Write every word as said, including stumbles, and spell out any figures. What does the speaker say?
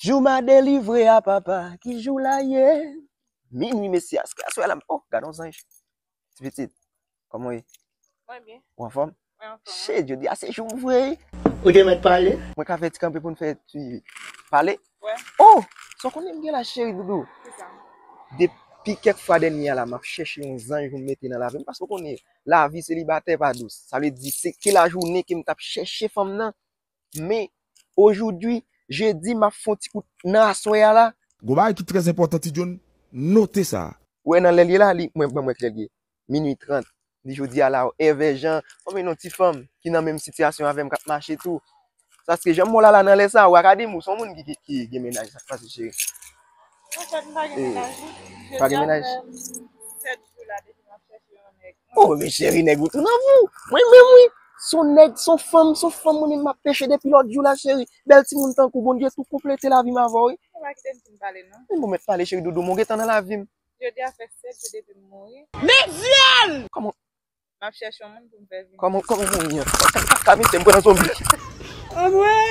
Jou m a delivre a papa, ki jou la ye? Minui, mesye, aswè, aswè la, oh, gade yon zanj. Ti pitit, kòman w ye? Mwen byen. Ou anfòm? Mwen anfòm. Shit, jodi a se jou m vre. Ou te mèt pale? Mwen ka fè ti kanpe pou n fè ti pale? Wè. Oh! Sa w konnen m gen la, cheri doudou? Kisa? Depi kèk fwa dènye a la, m ap chèche yon zanj pou m mete nan lavi m, paske w konnen, lavi selibatè pa dous. Sa vle di, se ke lajounen ke m t ap chèche fanm nan. Men, ojoudwi, jedi, m ap fè yon ti kout nan aswè a la. Gon bagay ki trè enpòtan, Ti John, note sa. Ou wè nan lè l ye la, li, mwen, ban mwen klè l ye. Minui trant. Li jodi a la, èvè jan, konbyen non ti fanm ki nan menm sitiyasyon avè m k ap mache tou. Paske jan m wè w la, la nan lè sa, ou a ka di m, ou se yon moun ki, ki, ki gen mennaj, sa k pase, cheri? Anfèt, m pa gen mennaj, non. Pa gen mennaj? Sèt jou la, depi m ap chèche yon nèg. Oh, men cheri, nèg ou tou nan vi w. Mwen menm, wi. Se yon nèg, se yon fanm, se yon fanm, mwen menm m ap peche depi lòt jou la, cheri. Bèl timoun tankou Bondye tou konplete lavi m avè w, wi. Ou pa kite m fin pale, non. Men bon, mèt pale, cheri doudou, mwen gentan nan lavi m. Jodi a fè sèt jou depi m mouri. Men vyòl! Kòman? M ap chèche yon moun pou m fè vini. Kòman, kòman mouri an? Ka, ka, ka, mesye, m pran zonbi. Anmwey!